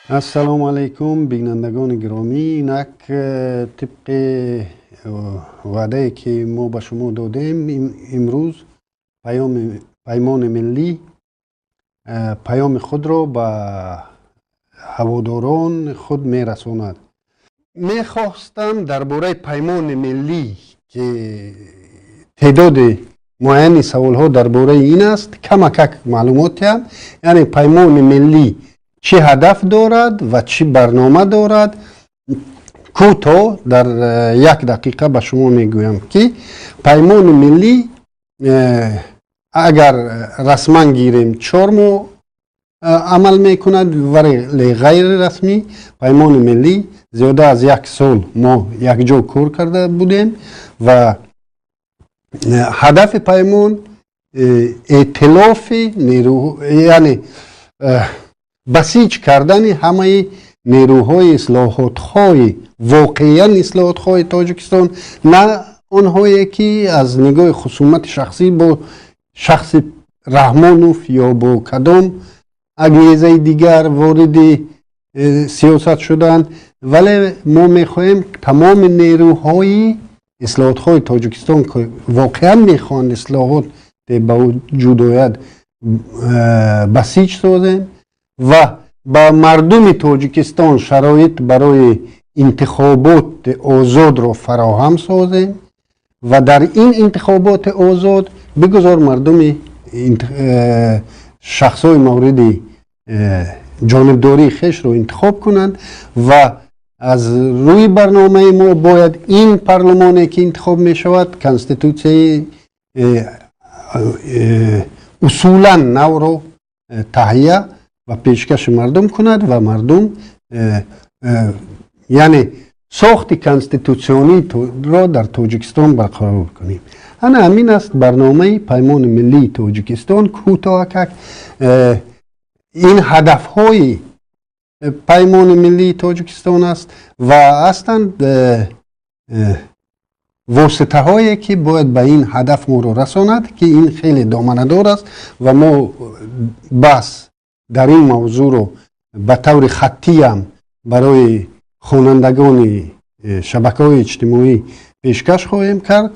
Ассалому алайкум, бинандагони гиромӣ. Инак, тибқи ваъдае, ки мо ба шумо додем, имрӯз Паймони миллӣ паёми худро ба ҳаводорон худ мерасонад. Мехостам дар бораи Паймони миллӣ, ки теъдоди муайяни саволҳо дар бораи ин аст, камакак маълумот диҳам. Яъне Паймони миллӣ чӣ ҳадаф дорад ва чӣ барнома дорад, кӯтоҳ дар як дақиқа ба шумо мегӯям, ки Паймони миллӣ, агар расман гирем, 4 моҳ амал мекунад, вале ғайрирасмӣ Паймони миллӣ зиёда аз як сол мо якҷо кор карда будем. Ва ҳадафи паймон эътилофи нерӯ, яъне басиҷ кардани ҳамаи нерӯҳои ислоҳотхоҳи, воқеан ислоҳотхоҳи Тоҷикистон, на онҳое, ки аз нигоҳи хусумати шахсӣ бо шахси Раҳмонов ё бо кадом ангезаи дигар вориди сиёсат шуданд, вале мо мехоҳем тамоми нерӯҳои ислоҳотхоҳи Тоҷикистон, ки воқеан мехоҳанд ислоҳот ба вуҷуд ояд, басиҷ созем ва ба мардуми Тоҷикистон шароит барои интихоботи озодро фароҳам созем. Ва дар ин интихоботи озод бигузор мардуми шахсҳои мавриди ҷонибдории хешро интихоб кунанд. Ва аз рӯи барномаи мо бояд ин парлумоне, ки интихоб мешавад, конститутсияи усулан навро таҳия ва пешкаши мардум кунад ва мардум, яъне сохти конститутсиониро дар Тоҷикистон барқарор кунем. Ана ҳамин аст барномаи Паймони миллии Тоҷикистон. Кӯтоҳакак, ин ҳадафҳои Паймони миллии Тоҷикистон аст ва ҳастанд воситаҳое, ки бояд ба ин ҳадаф моро расонад, ки ин хеле доманадор аст ва мо бас дар ин мавзӯъро ба таври хаттиам барои хонандагони шабакаҳои иҷтимоӣ пешкаш хоҳем кард.